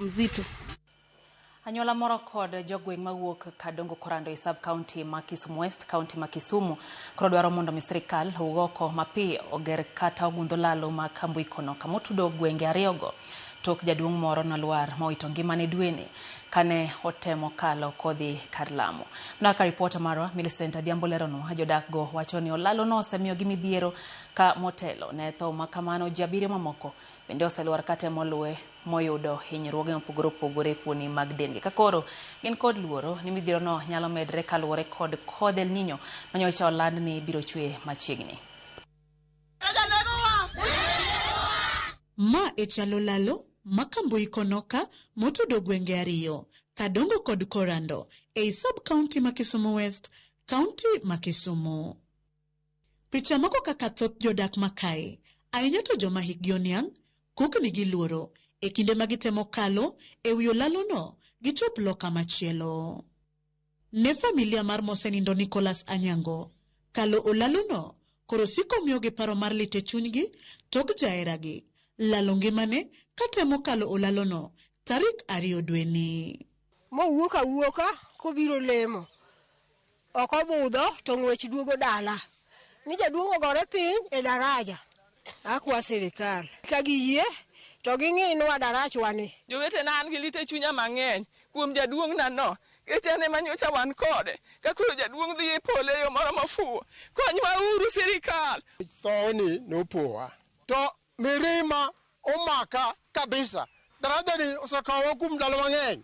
Mzito. Anyuola moro kod jogweng' mawuok Kadongo Korando e sub county ma Kisumu West, county ma Kisumu, koro dwaro mondo mi sirikal owuog oko mapiyo oger kata ogundh olalo ma Kambuikono kamotudo gwenge ariyogo tok jaduong' moro nolwar mowito ngimane dweni kane otemo kalo kodhi kar lamo. Mana kaka ripota marwa Millicent Adhiambo leronwa, jodak go wacho ni olalo no osemiyogi midhiero ka motelo ne tho ma kamano ji abiriyo mamoko bende oselwar katemo luwe moyudo hinyruoge mopogore opogore e fuoni mag dendgi. Ka koro gin kod luoro ni midhierono nyalo medre kaluwore kod kodh El Nino manyocha oland ni biro chwe machiegni. Ma e chal olalo ma Kambui Konoka motudo gwenge ariyo, Kadongo kod Korando, ei sub county ma Kisumu West, county ma Kisumu. Picha moko kaka thoth jodak ma kae, ahinya to joma hikgi oniang', kukni gi luoro e kinde ma gitemo kalo e wi olalono gichop loka machielo. Ne familia mar mosenindo Nicholas Anyango, kalo olalono koro siko miyogi paro mar lit e chunygi tok jaheragi lalo ngimane katemo kalo olalono tarik ariyo dweni. Mowuok awuoka kobiro lemo. Ok obudho to ng'wech duogo dala. Ni jaduong' ogore piny e daraja. Akwa sirikal ka giyie to ging'inwa darachwa ni. Jowetena an gi lit e chunya mang'eny kuom jaduong'na no kech en ema nyocha wan kode ka koro jaduong' dhi e polo e yo moro mofuwo. Konywa uru sirikal. Thoni nopowa to mirima omaka kabisa. Daraja ni osekawa kuom ndalo mang'eny.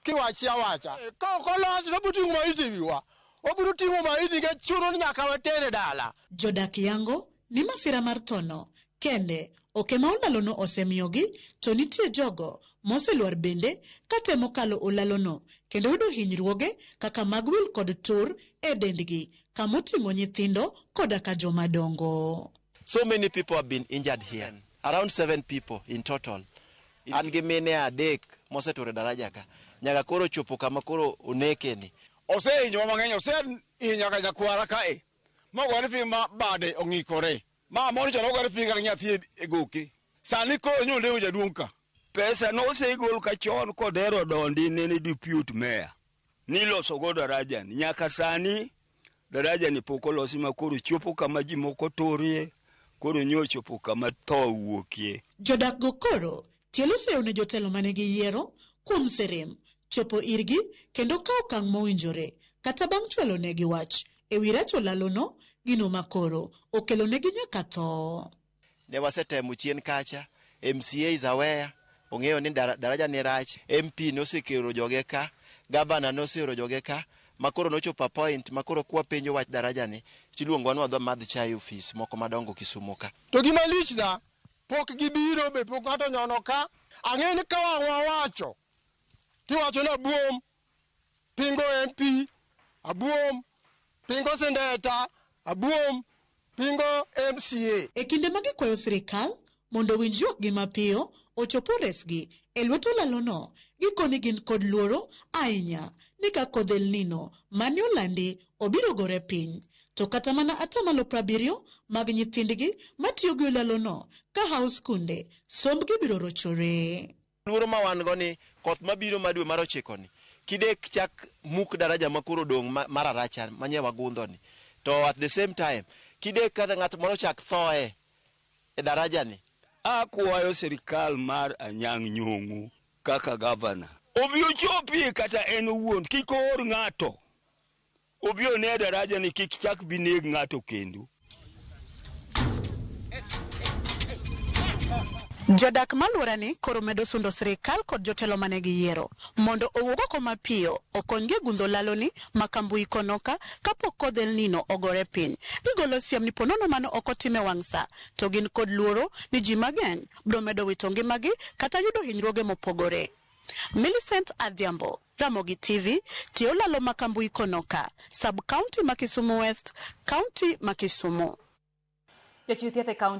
Kiwachi awacha. Ka ok olos to obiro ting'o maiti e wiwa. Obiro ting'o maiti nikech chuno ni nyaka watere dala. Jodak yango ni masira mar thono kende ok ema olalono osemiyogi to nitie jogo moselwar bende katemo kalo olalono kendo yudo hinyruoge kaka mag wil kod tur e dendgi kamoting'o nyithindo koda ka joma dongo. So many people have been injured here, around 7 people in total. An gi mine adek mosetur e daraja ka, nyaka koro chopo kama koro oneke ni. Osehinyowa mang'eny, osehinyo nyaka nyakwara kae, mogore piny ma bade ong'ikore. Ma moro cha nogore piny kata nyathi e goke. Sani koro nyo olewo jaduong' ka. Pesa nosegol ka chon kodero dondi nene deputy mayor niloso go daraja ni. Nyaka sani daraja ni pok olosi ma koro chopo kama ji moko turie, koro nyo chopo kama tho wuokie. Jodak go koro tielo seyo ne jotelo mane giyiero kuom serem chopo irgi kendo kawo okang' mowinjore kata bang' chwalo negi wach e wi rach olalono gino makoro okelo negi nyaka tho. Ne wasetemo chien kacha, MCA is aware, ong'eyo ni daraja ni rach, MP nosekelo joge ka, gavana noseoro joge ka, ma koro nochopo a point ma koro kwa penjo wach daraja ni, tiluongowa ni wadhi wamadh chai e ofis moko madongo Kisumu ka. To gima lichna, pok gibiro be pok ng'ato onyono ka. Ang'eyo ni ka wang' wawacho, tiwacho ni abuom pingo MP, abuom pingo sendeta, abuom pingo MCA. E kinde ma gikwayo sirikal mondo owinj ywakgi mapiyo ochop oresgi e lwet olalono, gikoni gin kod luoro ahinya ni ka kodh El Nino mane olandi obiro gore piny, to kata mana atamalo 70 mag nyithindgi matiyo gi olalono ka hawo skunde, sombgi biro rochore. Luoro ma wan go ni koth mabiro ma dwe mar ochiko ni, kidek chak muk daraja ma koro odong' mar Aracha manye wagundho ni. To at the same time, kidek kata ng'at moro chak thoe e daraja ni. Akwayo sirikal mar Anyang' Nyong'o kaka gavana obi ochopie kata en owuon, kik oor ng'ato obi one daraja ni, kik chak bi neg ng'ato kendo. Jodak maluorani koro medo sundo sirikal kod jotelo mane giyiero mondo owuog oko mapiyo okonygi e gundho laloni ma Kambui Konoka kapok kodh El Nino ogore piny. Gigolo siem ni ponono mano ok otim e wang' sa to gin kod luoro ni ji mang'eny biro medo wito ngimagi kata yudo hinyruoge mopogore. Millicent Adhiambo, Ramogi TV, tie olalo ma Kambui Konoka, sub county ma Kisumu West, county ma Kisumu. Jochiw thieth e kaunti